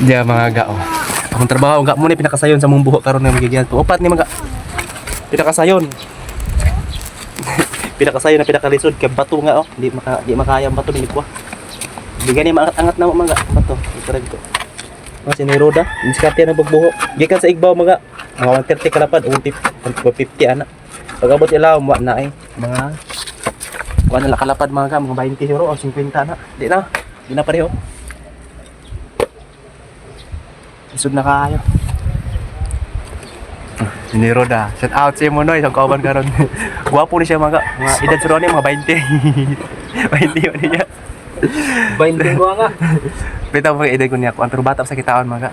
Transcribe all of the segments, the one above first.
Diya mga ga oh. Akong trabaho ga mo ni pinakasayon sa mong buhok karon nga magigyan. Upat ni mga pinakasayon. Pinakasayon na pinakalisod kay bato nga oh. Di makaya ang bato ni kuha. Di gani maangat-angat na mo mga bato. Ito ko. Mga siniroda, diskarte na pagbuhok. Gikan sa igbaw mga mga 130 kalapad o 150 ana. Pag abot ilaw wa na ay mga wa na kalapad mga ga, mga 20 euro o 50 na. Di na. Di na pareho. Isod na kaayo. Siniroda. Shout out sa imo noy, sa kauban karon. Gwapo ni siya mga mga edad sa ni mga 20. 20 yun niya. 20 ko nga. Bitaw mga edad ko niya ko ang pero bata pa sa kitaon mga.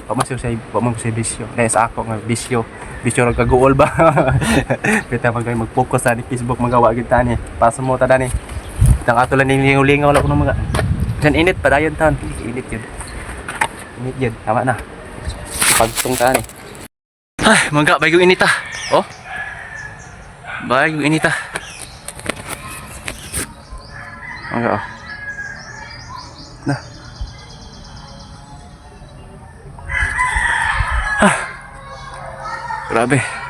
Wa man siya wa man siya bisyo. Dahil sa ako nga bisyo, bisyo ra kaguol ba. Bitaw mag mag-focus sa ni Facebook mga wa gid tani. Paso mo ta dani. Tang ato lang ning lingaw-lingaw lang kuno mga. Diyan init padayon taon. Init yun. Init yun. Tama na. Pagtong ta ni. Ay, mangga, bagong init ah. Oh. Bagong init ah. Mangga oh. Na. Ah. Grabe.